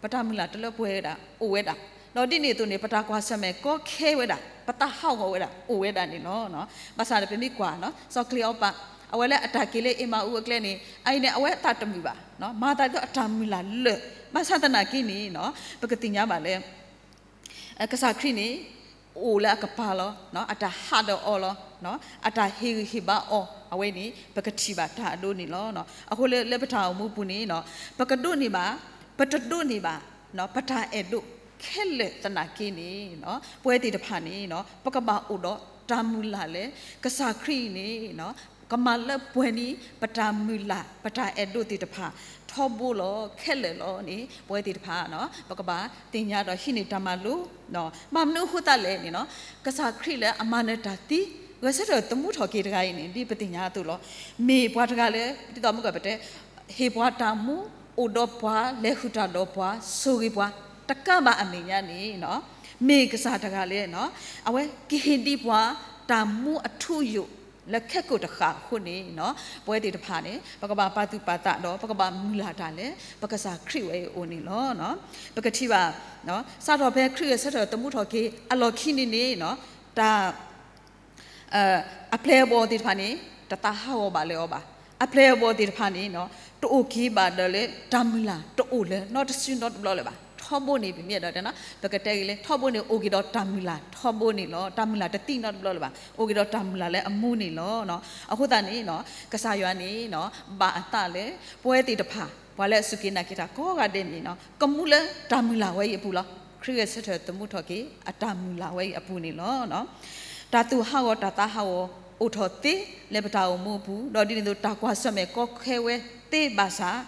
ပတၢ်မုၢ်လၢ်တလၢပှဲၤဝဲဒၣ်အိၣ်ဝဲဒၣ်, ဒီးဒ်န့ၣ်အသိးန့ၣ် ပတၢ်ကွၢ်ဆၢၣ်မဲာ်ကီခဲဝဲဒၣ် ပသးဟးဂီၤဝဲဒၣ်အိၣ်ဝဲဒၣ်န့ၣ်လီၤ. ဘၣ်ဆၣ်ဒီးပမ့ၢ်ကွၢ် စီၤကျ့အီပာ် အဝဲလၢအတၢ်က့ၤလၢအ့မၤအူအကျဲန့ၣ် အအံၤန့ၣ် အဝဲအသးတမုာ်ဘၣ်, မၤသးဒ်သိးအတၢ်မုၢ်လၢ်လၢာ်, ဘၣ်ဆၣ်သနာ်က့န့ၣ် ပကသ့ၣ်ညါဘၣ်လၢ ကစၢ်ခရံာ်န့ၣ် အိၣ်လၢအကပၤလီၤ, အတၢ်ဟးဒီးအီၤလီၤ, အတၢ်ဟ့ၣ်ဂံၢ်ဟ့ၣ်ဘါအီၤ အဝဲန့ၣ် ပကထံၣ်ဘၣ်တၢ်အဒိန့ၣ်လီၤ. အဃိလၢ လၢပတၢ်အိၣ်မူပူၤန့ၣ် ပကဒိးန့ၢ်ဘၣ်, ပတဒိးန့ၢ်ဘၣ် ပတၢ်အဲၣ်ဒိးခဲလၢာ်သနာ်က့န့ၣ် ပဝဲသ့ၣ်တဖၣ်န့ၣ် ပကဘၣ်အိၣ်ဒီးတၢ်မုၢ်လၢ်လၢ ကစၢ်ခရံာ်အံၤန့ၣ် ကမၤလၢပှဲၤန့ၢ် ပတၢ်မုၢ်လၢ် ပတၢ်အဲၣ်ဒိးသ့ၣ်တဖၣ် ထီဘိလီၤ ခဲလၢာ်လီၤန့ၣ် ပဝဲသ့ၣ်တဖၣ် ပကဘၣ်သ့ၣ်ညါဒီးဟံးန့ၢ်တၢ်မၤလိ ဘၣ်မနုၤအဃိသတးလဲၣ်န့ၣ် ကစၢ်ခရံာ်လၢအမၤနၢၤတၢ်သံ ဂဲၤဆၢထၢၣ်သမူထီၣ်က့ၤတဂၤအံၤန့ၣ် ဒ်ပသ့ၣ်ညါအသိးလီၤ. မ့ၢ်ပှၤတဂၤလၢ ဒ်သိးမုၢ်ကပတဲ ဟ့ၣ်ပှၤတၢ်မူ အိၣ်ဒီးပှၤ လဲၤဃုာ်တၢ်ဒီးပှၤ ဆိၣ်ဂ့ၤပှၤ တကးဘၣ်အမဲာ်ညါန့ၣ် မ့ၢ်ကစၢ်တဂၤလၢ အဝဲကဟ့ၣ်ဒံးပှၤ တၢ်မူအထူအယိာ် လၢခဲကိာ်တဃၣ်အဃိန့ၣ် ပဝဲသ့ၣ်တဖၣ်န့ၣ် ပကဘၣ်ပာ်သူၣ်ပာ်သးဒီး ပကဘၣ်မုၢ်လၢ်တၢ်လၢ ပကစၢ်ခရံာ်ဝဲအံၤအအိၣ်န့ၣ်လီၤ. ပကထံၣ်ဘၣ် စးထီၣ်ဖဲခရံာ်ဂဲၤဆၢထၢၣ်သမူထီၣ်က့ၤ အလီၢ်ခံန့ၣ်န့ၣ် တၢ် အပျဲၢ်အဘီၣ်သ့ၣ်တဖၣ်န့ၣ် တသးဟးဂီၤဘၣ်လၢၤအီၤဘၣ်. အပျဲၢ်အဘီၣ်သ့ၣ်တဖၣ်န့ၣ် တအိၣ်က့ၤဘၣ်ဒီးလၢတၢ်မုၢ်လၢ်တအိၣ်လၢၤနီတစုနီတဘျီလၢၤဘၣ်. ထီဘိန့ၣ် ပမ့ၢ်အဲၣ်ဒိးတဲ ပကတဲဂ့ၤလၢ ထီဘိန့ၣ်အိၣ်က့ၤဒီးတၢ်မုၢ်လၢ်ထီဘိန့ၣ်လီၤ. တၢ်မုၢ်လၢ်တသံနီတဘျီလၢၤဘၣ်. အိၣ်က့ၤဒီးတၢ်မုၢ်လၢ်လၢအမူန့ၣ်လီၤ. အဃိသတးန့ၣ် ကစၢ်ယွၤန့ၣ် ဘၣ်အသးလၢ ပဝဲသ့ၣ်တဖၣ် ပှၤလၢအစူၢ်က့ၤနာ်က့ၤတၢ်ကိးဂၤဒဲးန့ၣ် ကမူလၢတၢ်မုၢ်လၢ်ဝဲအံၤအပူၤလီၤ. ခရံာ်ဂဲၤဆၢထၢၣ်သမူထီၣ်က့ၤ အတၢ်မုၢ်လၢ်ဝဲအံၤအပူၤန့ၣ်လီၤ. တၢ်သူၣ်ဟးဂီၤတၢ်သးဟးဂီၤ အိၣ်ထီၣ်သ့လၢပတၢ်အိၣ်မူအပူၤ ဒီးဒ်န့ၣ်အသိး တၢ်ကွၢ်ဆၢၣ်မဲာ်ကီခဲဝဲသ့ဘၣ်ဆၣ်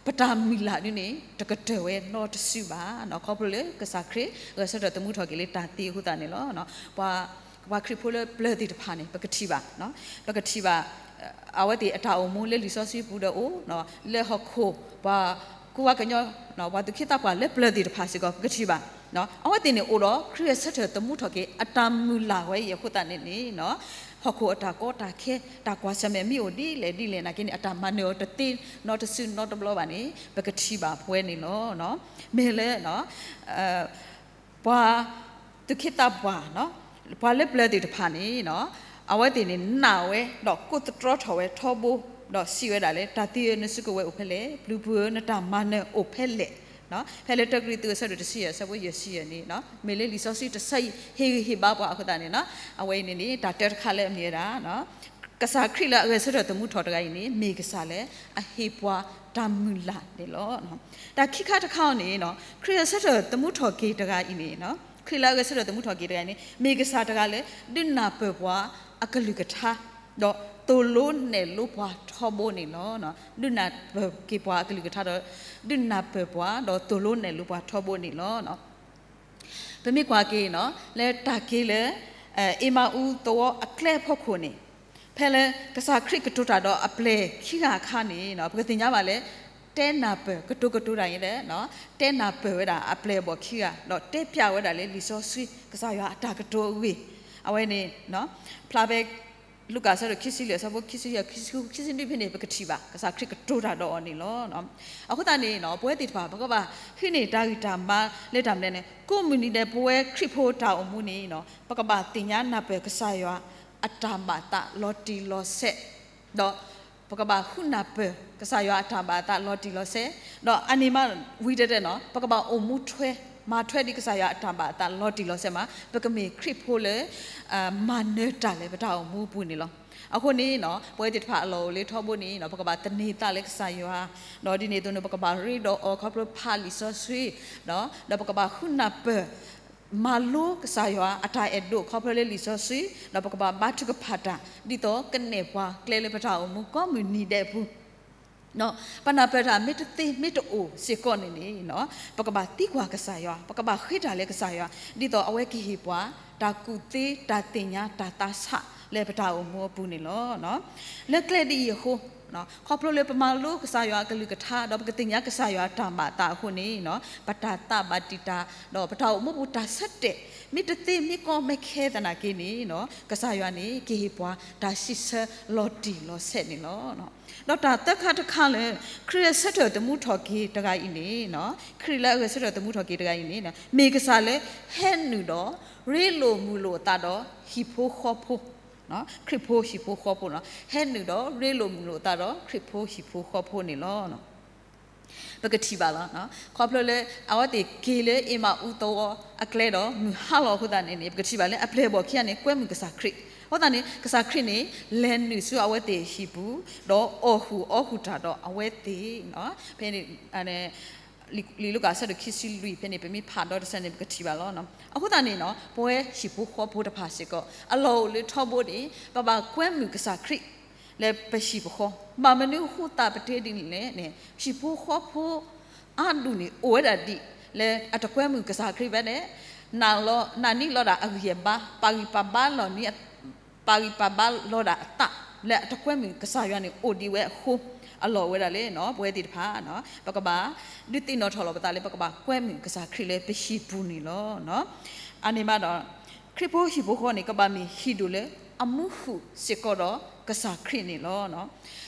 ပတၢ်မုၢ်လၢ်ဒ်န့ၣ် တကတၢၢ်ဝဲနီတစုဘၣ်. ခီဖျိလၢကစၢ်ခရံာ် ဂဲၤဆၢထၢၣ်သမူထီၣ်က့ၤလၢတၢ်သံအဃိသတးန့ၣ်လီၤ. ပှၤ ပှၤခရံာ်ဖိလၢပျၢၤသ့ၣ်တဖၣ်န့ၣ် ပကထံၣ်ဘၣ် ပကထံၣ်ဘၣ် အဝဲသ့ၣ်အတၢ်အိၣ်မူလၢလံာ်စီဆှံပူၤဒီးအိၣ် လၢဟီၣ်ခိၣ် ပှၤကူဝါကညီ ပှၤသူၣ်က့သးပှၢ်လၢပျၢၤသ့ၣ်တဖၣ်စ့ၢ်ကီး ပကထံၣ်ဘၣ် အဝဲသ့ၣ်န့ၣ်အိၣ်ဒီးခရံာ်ဂဲၤဆၢထၢၣ်သမူထီၣ်က့ၤ အတၢ်မုၢ်လၢ်ဝဲအံၤအဃိသတးန့ၣ်န့ၣ် ဟီၣ်ခိၣ်အတၢ်ကီတၢ်ခဲ တၢ်ကွၢ်ဆၢၣ်မဲာ်မ့ၢ်အိၣ်ဒ်လဲၣ်ဒ်လဲၣ်နာ်က့န့ၣ် အတၢ်မၤနၢၤအီၤတသ့နီတစုနီတဘျီဘၣ်န့ၣ် ပကထံၣ်ဘၣ်ပဝဲန့ၣ်လီၤ. မ့ၢ်လၢ ပှၤသူၣ်က့သးပှၢ် ပှၤလၢပျၢၤသ့ၣ်တဖၣ်န့ၣ် အဝဲသ့ၣ်န့ၣ်နာ်ဝဲ ဒီးကိးသတြီထီၣ်ဝဲထီဘိ ဒီးစံးဝဲဒၣ်လၢ တၢ်သံဧၢ နစုကဝဲၤအိၣ်ဖဲလဲၣ်, ပျုၤပူၤဧၢ နတၢ်မၤနၢၤအိၣ်ဖဲလဲၣ် ဖဲလၢတၢကရံၣ်သူးအဆၢဒိၣ်တဆံယဲၢ် အဆၢဖိယဲၢ်ဆံယဲၢ်န့ၣ် မ့ၢ်လၢလံာ်စီဆှံတဆၢအံၤ ဟ့ၣ်ဂံၢ်ဟ့ၣ်ဘါပှၤအဃိသတးန့ၣ် အဝဲအံၤန့ၣ်န့ၣ် တၢ်တၢတခါလၢအမ့ၢ်ဝဲဒၣ် ကစၢ်ခရံာ်လၢအဂဲၤဆၢထၢၣ်သမူထီၣ်တဂၤအံၤန့ၣ် မ့ၢ်ကစၢ်လၢအဟ့ၣ်ပှၤတၢ်မုၢ်လၢ်န့ၣ်လီၤ. တၢ်ခံခါတခါအံၤန့ၣ် ခရံာ်အဆၢထၢၣ်သမူထီၣ်က့ၤတဂၤအံၤန့ၣ် ခရံာ်လၢအဂဲၤဆၢထၢၣ်သမူထီၣ်က့ၤတဂၤအံၤန့ၣ် မ့ၢ်ကစၢ်တဂၤလၢ ဒုးနၢ်ပၢၢ်ပှၤအကလုၢ်ကထါ ဒီးသိၣ်လိနဲၣ်လိပှၤထီဘိန့ၣ်လီၤ. ဒုးနၢ်ပၢၢ်က့ၤပှၤအကလုၢ်ကထါဒီး ဒုးနၢ်ပၢၢ်ပှၤ ဒီးသိၣ်လိနဲၣ်လိပှၤထီဘိန့ၣ်လီၤ. ပမ့ၢ်ကွၢ်က့ၤ လၢတၢ်က့ၤလၢ အ့မၤအူသဝီအကျဲအဖီခိၣ်န့ၣ် ဖဲလၢကစၢ်ခရံာ်ကတိၤတၢ်ဒီးအပျဲၢ်ခံဂၤအခါန့ၣ် ပကသ့ၣ်ညါဘၣ်လၢ တဲနၢ်ပၢၢ်ကတိၤကတိၤတၢ်အံၤလၢ တဲနၢ်ပၢၢ်ဝဲဒၣ်အပျဲၢ်အဘီၣ်ခံဂၤ ဒီးတဲပျးဝဲဒၣ်လၢလံာ်စီဆှံ ကစၢ်ယွၤအတၢ်ကတိၤအဂ့ၢ် အဝဲန့ၣ် ဖျါဖဲ လူၤကၣ်အဆၢဒိၣ်ခံဆံလွံၢ် အဆၢဖိခံဆံယဲၢ် ခံဆံဃု ခံဆံနွံဖဲန့ၣ် ပကထံၣ်ဘၣ် ကစၢ်ခရံာ်ကတိၤတၢ်ဒီးအီၤန့ၣ်လီၤ. အဃိသတးန့ၣ် ပဝဲသ့ၣ်တဖၣ် ပကဘၣ်ဟံးန့ၢ်တၢ်ဂံၢ်တၢ်ဘါလၢတၢ်မနုၤလဲၣ်န့ၣ် ကိးမုၢ်နံၤဒဲး ပဝဲခရံာ်ဖိတၢ်အိၣ်မူန့ၣ် ပကဘၣ်သ့ၣ်ညါနၢ်ပၢၢ်ကစၢ်ယွၤအတၢ်ဘၣ်သးလီၤတံၢ်လီၤဆဲး ဒီးပကဘၣ်ဃုနၢ်ပၢၢ် ကစၢ်ယွၤအတၢ်ဘၣ်သးလီၤတံၢ်လီၤဆဲး, ဒီးအန့ၣ်မးဝံၤတဲတဲနီၤ ပကဘၣ်အိၣ်မူထွဲ မၤထွဲဒ်ကစၢ်ယွၤအတၢ်ဘၣ်သးလီၤတံၢ်လီၤဆဲးမး ပကမ့ၢ်ခရံာ်ဖိလၢ မၤနၢၤတၢ်လၢပတၢ်အိၣ်မူအပူၤန့ၣ်လီၤ. အဃိန့ၣ်နီၤ ပဝဲသ့ၣ်တဖၣ်အလီၢ်အိၣ်လၢထီဘိန့ၣ်နီၤ ပကဘၣ်သန့ၤသးလၢကစၢ်ယွၤ, ဒီးဒ်န့ၣ်အသိးန့ၣ် ပကဘၣ်ရ့ဒီးအီၤခီဖျိဖးလံာ်စီဆှံ, ဒီးပကဘၣ်ဃုနၢ်ပၢၢ် မၤလိကစၢ်ယွၤအတၢ်အဲၣ်ဒိးခီဖျိလၢလံာ်စီဆှံ, ဒီးပကဘၣ်ဘါထုကဖၣ်တၢ် ဒ်သိးကနဲၣ်ပှၤကျဲလၢပတၢ်အိၣ်မူကိးမုၢ်နံၤဒဲးအပူၤ ပနၢ်ပၢၢ်တၢ်မ့ၢ်တသ့မ့ၢ်တအိၣ်စ့ၢ်ကီးန့ၣ်န့ၣ် ပကဘၣ်သံကွၢ်ကစၢ်ယွၤ, ပကဘၣ်ဃ့တၢ်လၢကစၢ်ယွၤ ဒ်သိးအဝဲကဟ့ၣ်ပှၤ တၢ်ကူၣ်သ့တၢ်သ့ၣ်ညါတၢ်သးဆးလၢပတၢ်အိၣ်မူအပူၤန့ၣ်လီၤ. လၢကျဲဒ်အံၤအဃိ ခီဖျိလၢပမၤလိကစၢ်ယွၤအကလုၢ်ကထါ ဒီးပကသ့ၣ်ညါကစၢ်ယွၤအတၢ်ဘၣ်သးအဃိန့ၣ် ပတၢ်သးဘၣ်တံာ်တာ် ဒီးပတၢ်အိၣ်မူပူၤတၢ်ဆၢတဲာ် မ့ၢ်တသ့မ့ၢ်ကီမ့ၢ်ခဲသနာ်က့န့ၣ် ကစၢ်ယွၤန့ၣ် ကဟ့ၣ်ပှၤတၢ်စံးဆၢလီၤတံၢ်လီၤဆဲးန့ၣ်လီၤ. ဒီးတၢ်သၢခါတခါလၢ ခရံာ်အဆၢထၢၣ်သမူထီၣ်က့ၤတဂၤအံၤန့ၣ် ခရံာ်လၢအဂဲၤဆၢထၢၣ်သမူထီၣ်က့ၤတဂၤအံၤန့ၣ် မ့ၢ်ကစၢ်လၢဟဲနုာ်ဒီး ရ့လိာ်မုာ်လိာ်အသးဒီးဟံၣ်ဖိဃီဖိ, ခရံာ်ဖိဟံၣ်ဖိဃီဖိန့ၣ် ဟဲနုာ်ဒီးရ့လိာ်မုာ်လိာ်အသးဒီးခရံာ်ဖိဟံၣ်ဖိဃီဖိန့ၣ်လီၤ. ပကထံၣ်ဘၣ်လီၤ. ခီဖျိလၢအဝဲသ့ၣ်က့ၤလၢအ့မၤအူသဝီအကျဲဒီးမုၢ်ဟါလီၤအဃိသတးန့ၣ်န့ၣ် ပကထံၣ်ဘၣ်လၢအပျဲၢ်အဘီၣ်ခံဂၤန့ၣ် ကွဲမုာ်ကစၢ်ခရံာ်, အဃိသတးန့ၣ် ကစၢ်ခရံာ်န့ၣ် လဲၤနုာ်ဆူအဝဲသ့ၣ်ဟံၣ်ပူၤ ဒီးအီၣ်ဃုာ်အီၣ်ဃုာ်တၢ်ဒီးအဝဲသ့ၣ် ဖဲန့ၣ် လံာ်လူၤကၣ်အဆၢဒိၣ်ခံဆံလွံၢ်ဖဲန့ၣ် ပမ့ၢ်ဖးဒီတဆၢန့ၣ် ပကထံၣ်ဘၣ်လီၤ. အဃိသတးန့ၣ်နီၤ ပဝဲဟံၣ်ဖိဃီဖိတဖၣ်စ့ၢ်ကီး အလီၢ်အိၣ်လၢထီဘိန့ၣ် ပဘၣ်ကွဲမုာ်ကစၢ်ခရံာ် လၢပဟံၣ်ပဃီ, ဘၣ်မနုၤအဃိသတးပတဲဒ်န့ၣ်လဲၣ်န့ၣ် ဟံၣ်ဖိဃီဖိ အါဒူၣ်န့ၣ် အိၣ်ဝဲဒၣ်ဒ် လၢအတကွဲမုာ်ကစၢ်ခရံာ်ဘၣ်န့ၣ် နာ်လီၤ နာ်န့ၢ်လီၤဒၣ်အဂံၢ်အဘါ ပာ်ဂံၢ်ပာ်ဘါလီၤန့ၢ် ပာ်ဂံၢ်ပာ်ဘါလီၤဒၣ်အသး လၢအတကွဲမုာ်ကစၢ်ယွၤန့ၣ် အိၣ်ဒံးဝဲအဃိ အလီၢ်ဝဲဒၣ်လၢ ပဝဲသ့ၣ်တဖၣ် ပကဘၣ်ဒုးသ့ၣ်နီၣ်ထီၣ်လီၤပသးလၢ ပကဘၣ်ကွဲမုာ်ကစၢ်ခရံာ်လၢပဟံၣ်ပူၤန့ၣ်လီၤ. အန့ၣ်မးဒီး ခရံာ်ဖိဟံၣ်ဖိဃီန့ၣ် ကဘၣ်မ့ၢ်ဟံၣ်ဒူၣ်လၢအမူဃုာ်စ့ၢ်ကီးဒီးကစၢ်ခရံာ်န့ၣ်လီၤ. ဒ်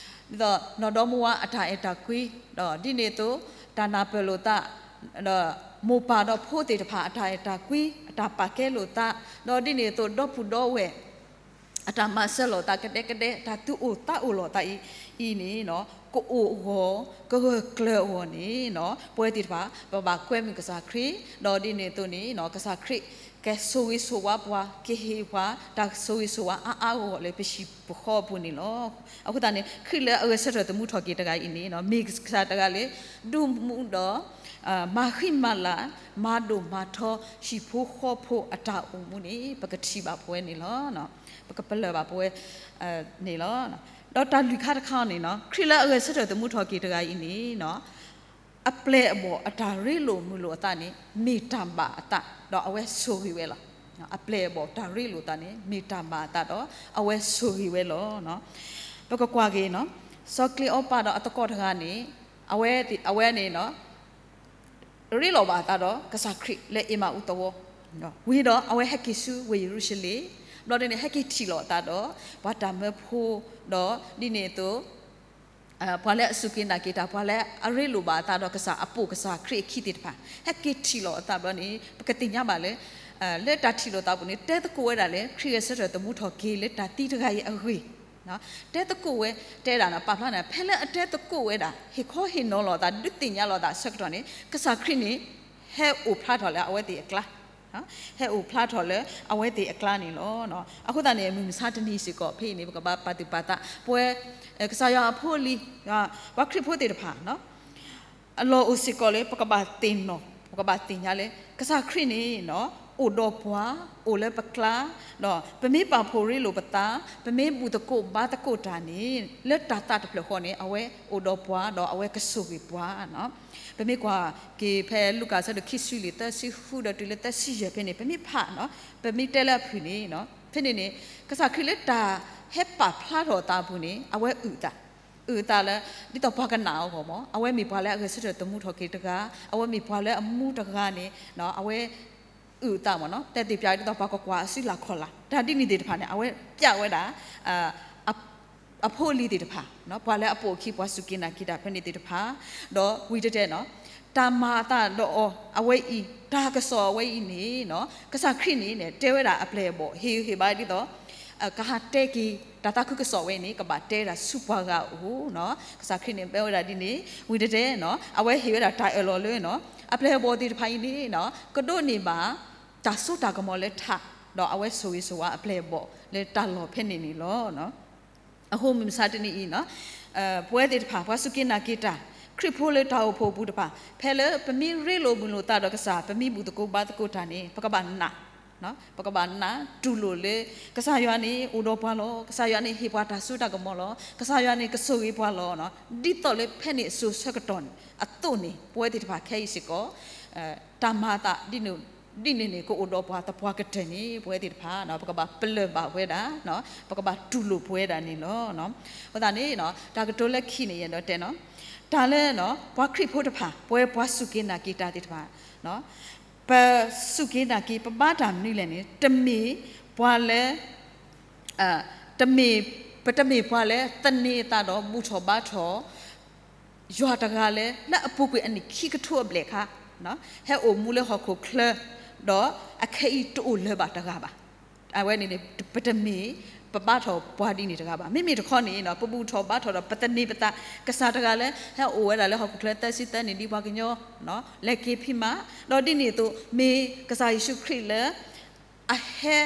သိးနီၢ်ဒီမါဝၤအတၢ်အဲၣ်တၢ်ကွံ ဒီးဒ်န့ၣ်အသိး တၢ်နၢ်ပၢၢ်လိာ်သး ဒီးမိၢ်ပၢ်ဒီးဖိသ့ၣ်တဖၣ်အတၢ်အဲၣ်တၢ်ကွံ အတၢ်ပာ်ကဲလိာ်သး ဒီးဒ်န့ၣ်အသိးဒီပုၢ်ဒီဝဲၢ် အတၢ်မၤစၢၤလိာ်သးကဒဲကဒဲ တၢ်သူၣ်အိၣ်သးအိၣ်လိာ်သးအံၤ အံၤန့ၣ် ကအိၣ်အဂီၢ် ကဂၢၢ်ကျၢၤအဂီၢ်န့ၣ် ပဝဲသ့ၣ်တဖၣ် ပဘၣ်ကွဲမုာ်ကစၢ်ခရံာ် ဒီးဒ်န့ၣ်အသိးန့ၣ် ကစၢ်ခရံာ် ကဆိၣ်ဂ့ၤဆိၣ်ဝါပှၤ ကဟ့ၣ်ပှၤ တၢ်ဆိၣ်ဂ့ၤဆိၣ်ဝါအါအါဂီၢ်ဂီၢ်လၢပဟံၣ်ပဃီအပူၤန့ၣ်လီၤ. အဃိသတးန့ၣ် ခရံာ်လၢအဂဲၤဆၢထၢၣ်သမူထီၣ်က့ၤတဂၤအံၤန့ၣ် မ့ၢ်ကစၢ်တဂၤလၢ ဒိၣ်မူဒီး မၤဃံမၤလၤ မၤဒိၣ်မၤထီ ဟံၣ်ဖိဃီဖိအတၢ်အိၣ်မူန့ၣ် ပကထံၣ်ဘၣ်ပဝဲန့ၣ်လီၤ. ပကပလၢၢ်ဘၣ်ပဝဲန့ၣ်လီၤ. ဒီးတၢ်လွံၢ်ခါတခါန့ၣ် ခရံာ်လၢအဂဲၤဆၢထၢၣ်သမူထီၣ်က့ၤတဂၤအံၤန့ၣ် အပျဲၢ်အဘီၣ်အတၢ်ရ့လိာ်မုာ်လိာ်အသးန့ၣ် မ့ၢ်တၢ်ဘၣ်အသး ဒီးအဝဲဆိၣ်ဂ့ၤဝဲလီၤ. အပျဲၢ်အဘီၣ်တၢ်ရ့လိာ်သးန့ၣ် မ့ၢ်တၢ်ဘၣ်အသးဒီး အဝဲဆိၣ်ဂ့ၤဝဲလီၤ. ပကကွၢ်က့ၤ စီၤကျ့အီပၤဒီးအသကိးတဂၤန့ၣ် အဝဲန့ၣ် ရ့လိာ်ဘၣ်အသးဒီးကစၢ်ခရံာ်လၢအ့မၤအူသဝီ, ဝံၤဒီးအဝဲဟဲက့ၤဆူဝ့ၢ်ယရူၤၡလ့ၣ်, ဘျီဒ်န့ၣ် ဟဲက့ၤထံၣ်လိာ်အသးဒီး ပှၤတၢ်မၢဖိ ဒီးဒ်န့ၣ်အသိး ပှၤလၢအစူၢ်က့ၤနာ်က့ၤတၢ် ပှၤလၢအရ့လိာ်ဘၣ်အသးဒီးကစၢ်အပိာ်ကစၢ်ခရံာ်အခံသ့ၣ်တဖၣ် ဟဲက့ၤထံၣ်လိာ်အသးဘျီန့ၣ် ပကသ့ၣ်ညါဘၣ်လၢ လၢတၢ်ထံၣ်လိာ်သးပူၤန့ၣ် တဲသကိးဝဲဒၣ်လၢ ခရံာ်ဂဲၤဆၢထၢၣ်သမူထီၣ်က့ၤလၢတၢ်သံတဂၤအံၤအဂ့ၢ် တဲသကိးဝဲ တဲဒၣ်န့ၣ် ပာ်ဖျါန့ၣ် ဖဲလၢအတဲသကိးဝဲဒၣ် ဟ့ၣ်ခီဟ့ၣ်နီၤလိာ်သး ဒုးသ့ၣ်ညါလိာ်သးအဆၢကတီၢ်န့ၣ် ကစၢ်ခရံာ်န့ၣ် ဟဲအိၣ်ဖျါထီၣ်လၢအဝဲသ့ၣ်အကျါ, ဟဲအိၣ်ဖျါထီၣ်လၢအဝဲသ့ၣ်အကျါန့ၣ်လီၤ. အဃိသတးန့ၣ် မုၢ်မဆါတနံၤစ့ၢ်ကီး ဖဲအံၤန့ၣ် ပကဘၣ်ပာ်သူၣ်ပာ်သး ပဝဲ ကစၢ်ယွၤအဖိအလံၤ ပှၤခရံာ်ဖိသ့ၣ်တဖၣ် အလီၢ်အိၣ်စ့ၢ်ကီးလၢ ပကဘၣ်သ့ၣ်နီၣ် ပကဘၣ်သ့ၣ်ညါလၢ ကစၢ်ခရံာ်န့ၣ် အိၣ်ဒီးပှၤ အိၣ်လၢပကျါ, ဒီးပမ့ၢ်ပာ်ဖှိၣ်ရ့လိာ်ပသး, ပမ့ၢ်ဘူၣ်သကိးဘါသကိးတၢ်န့ၣ် လၢတၢ်သးတဖျၢၣ်ဃီန့ၣ် အဝဲအိၣ်ဒီးပှၤ ဒီးအဝဲကဆိၣ်ဂ့ၤပှၤ. ပမ့ၢ်ကွၢ်က့ၤဖဲလူၤကၣ်အဆၢဒိၣ်ခံဆံလွံၢ် သၢဆံဃုဒီးတုၤလၢသၢဆံယဲၢ်ဖဲန့ၣ် ပမ့ၢ်ဖးန့ၣ် ပမ့ၢ်တဲလၢအဖုၣ်န့ၣ် ဖဲန့ၣ်န့ၣ် ကစၢ်ခရံာ်လၢတၢ်ဟဲပာ်ဖျါထီၣ်အသးအပူၤန့ၣ် အဝဲအုၣ်အသး အုၣ်အသးလၢ ဒ်သိးပှၤကနာ်အဂီၢ်မး အဝဲမ့ၢ်ပှၤလၢအဂဲၤဆၢထၢၣ်သမူထီၣ်က့ၤတဂၤ, အဝဲမ့ၢ်ပှၤလၢအမူတဂၤန့ၣ် အဝဲအုၣ်အသးမး တဲသ့ၣ်ပၠးဒ်သိးပှၤကကွၢ်အစုလၤခီၣ်လၤ တၢ်ဒ်န့ၣ်သ့ၣ်တဖၣ်န့ၣ် အဝဲပျးဝဲဒၣ် အဖိအလံၤသ့ၣ်တဖၣ်, ပှၤလၢအပိာ်အခံ ပှၤစူၢ်က့ၤနာ်က့ၤတၢ်ဖဲန့ၣ်သ့ၣ်တဖၣ်, ဒီးဝံၤတတဲန့ၣ် တၢ်မၤအသးဒီးအီၤ အဝဲအံၤ တၢ်ကစီၣ်အဝဲအံၤန့ၣ် ကစၢ်ခရံာ်န့ၣ် တဲဝဲဒၣ်အပျဲၢ်အဘီၣ် ဟ့ၣ်ဂံၢ်ဟ့ၣ်ဘါဒ်သိး ကဟးတဲက့ၤ တၢ်သးခုကစီၣ်ဝဲန့ၣ် ကဘၣ်တဲဒၣ်ဆူပှၤဂၤအအိၣ်, ကစၢ်ခရံာ်န့ၣ် တဲဝဲဒၣ်ဒ်န့ၣ် ဝံၤတတဲန့ၣ် အဝဲဟ့ၣ်ဝဲဒၣ်တၢ်အၢၣ်လီၤလၢ အပျဲၢ်အဘီၣ်သ့ၣ်တဖၣ်အံၤန့ၣ် ကဒိးန့ၢ်ဘၣ် တၢ်စိတၢ်ကမီၤလၢထး, ဒီးအဝဲဆိၣ်ဂ့ၤဆိၣ်ဝါအပျဲၢ်အဘီၣ်လၢတၢ်လီၢ်ဖဲန့ၣ်န့ၣ်လီၤ. အဃိမုၢ်မဆါတနံၤအံၤ ပဝဲသ့ၣ်တဖၣ် ပှၤစူၢ်က့ၤနာ်က့ၤတၢ် ခရံာ်ဖိလၢတၢ်အိၣ်ဖှိၣ်အပူၤတဖၣ် ဖဲလၢပမ့ၢ်ရ့လိာ်မုာ်လိာ်သးဒီးကစၢ် ပမ့ၢ်ဘူၣ်သကိးဘါသကိးတၢ်န့ၣ် ပကဘၣ်နာ် ပကဘၣ်နာ်တူၢ်လိာ်လၢ ကစၢ်ယွၤန့ၣ်အိၣ်ဒီးပှၤလီၤ. ကစၢ်ယွၤန့ၣ်ဟ့ၣ်ပှၤတၢ်စိတၢ်ကမီၤလီၤ. ကစၢ်ယွၤန့ၣ်ကဆိၣ်ဂ့ၤပှၤလီၤ. ဒ်သိးလၢဖဲန့ၣ်အစိၤဆၢကတီၢ်အသိးန့ၣ် ပဝဲသ့ၣ်တဖၣ်ခဲအံၤစ့ၢ်ကီး တၢ်မၤအသး ဒ်န့ၣ်န့ၣ် ကအိၣ်ဒီးပှၤသပှၢ်ကတၢၢ်န့ၣ် ပဝဲသ့ၣ်တဖၣ် ပကဘၣ်ပလၢၢ်ဘၣ်ဝဲဒၣ်, ပကဘၣ်တူၢ်လိာ်ပဝဲဒၣ်န့ၣ်လီၤ. အဃိသတးန့ၣ် တၢ်ကတိၤလၢခံန့ၣ် ယအဲၣ်ဒိးတဲန့ၣ် တၢ်လၢ ပှၤခရံာ်ဖိတဖၣ် ပဝဲပှၤစူၢ်က့ၤနာ်က့ၤတၢ်သ့ၣ်တဖၣ် ပစူၢ်က့ၤနာ်က့ၤ ပဘါတၢ်မနုၤလဲၣ်န့ၣ် တမ့ၢ်ပှၤလၢ တမ့ၢ် ပတမ့ၢ်ပှၤလၢသန့ၤအသးဒီးဘူၣ်ထီၣ်ဘါထီၣ် ယွၤတဂၤလၢ လၢအပူၤကွံာ်အနံၣ်ခံကထိအဘျဲၣ်ခါ ဟဲအိၣ်မူလၢဟီၣ်ခိၣ်ချၢ ဒီးအခဲအံၤတအိၣ်လၢၤဘၣ်တဂၤဘၣ်. အဝဲန့ၣ်န့ၣ် ပတမ့ၢ် ပဘါထီၣ်ပှၤဒ်န့ၣ်တဂၤဘၣ်. မ့မ့ၢ်တခီန့ၣ် ပဘူၣ်ထီၣ်ဘါထီၣ်ဒီး ပသန့ၤပသး ကစၢ်တဂၤလၢ ဟဲအိၣ်ဝဲဒၣ်လၢဟီၣ်ခိၣ်ချၢသၢဆံသၢနံၣ် ဒ်ပှၤကညီ လဲၤက့ၤဖံးမၤ ဒီးဒ်န့ၣ်အသိး မ့ၢ်ကစၢ်ယ့ၣ်ၡူးခရံာ်လၢ အဟဲ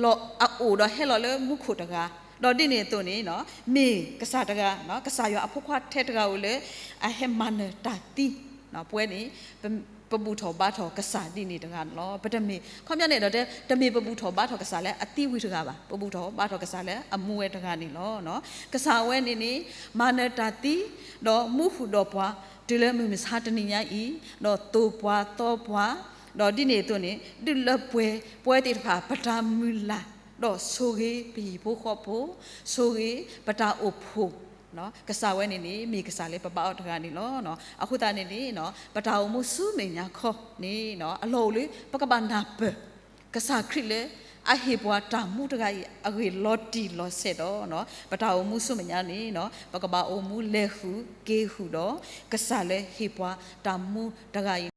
လီၤ အအိၣ်ဒီးဟဲလီၤလၢမူခိၣ်တဂၤ, ဒီးဒ်န့ၣ်အသိးန့ၣ် မ့ၢ်ကစၢ်တဂၤ ကစၢ်ယွၤအဖိခွါထဲတဂၤဧိၤလၢ အဟဲမၤနၢၤတၢ်သံ ပဝဲန့ၣ် ပဘူၣ်ထီၣ်ဘါထီၣ်ကစၢ်ဒ်န့ၣ်တဂၤန့ၣ်လီၤ. ပတမ့ၢ် ခီပညီန့ၣ်ဒီး တမ့ၢ်ပဘူၣ်ထီၣ်ဘါထီၣ်ကစၢ်လၢအသံဝံၤတဂၤဘၣ်. ပဘူၣ်ထီၣ်ဘါထီၣ်ကစၢ်လၢအမူဝဲတဂၤန့ၣ်လီၤ. ကစၢ်ဝဲန့ၣ်န့ၣ် မၤနၢၤတၢ်သံ ဒီးမူဃုာ်ဒီးပှၤ တုၤလၢမုၢ်မဆါတနံၤညါအံၤ ဒီးသိၣ်ပှၤသီပှၤ ဒီးဒ်န့ၣ်အသိးန့ၣ် ဒုးလၢပှဲၤ ပဝဲသ့ၣ်တဖၣ် ပတၢ်မုၢ်လၢ် ဒီးဆိၣ်ဂ့ၤပဟံၣ်ဖိဃီဖိ ဆိၣ်ဂ့ၤပတၢ်အိၣ်ဖှိၣ် ကစၢ်ဝဲန့ၣ်န့ၣ် မ့ၢ်ကစၢ်လၢပဘါအီၤတဂၤန့ၣ်လီၤ. အဃိသတးန့ၣ်န့ၣ် ပတၢ်အိၣ်မူဆူမဲာ်ညါခီန့ၣ် အလီၢ်အိၣ်လၢ ပကဘၣ်နၢ်ပၢၢ် ကစၢ်ခရံာ်လၢ အဟ့ၣ်ပှၤတၢ်မူတဂၤအံၤ အဂ့ၢ်လီၤတံၢ်လီၤဆဲးဒီး ပတၢ်အိၣ်မူဆူမဲာ်ညါန့ၣ် ပကဘၣ်အိၣ်မူလဲၤဃုာ်က့ၤဃုာ်ဒီး ကစၢ်လၢဟ့ၣ်ပှၤတၢ်မူတဂၤအံၤ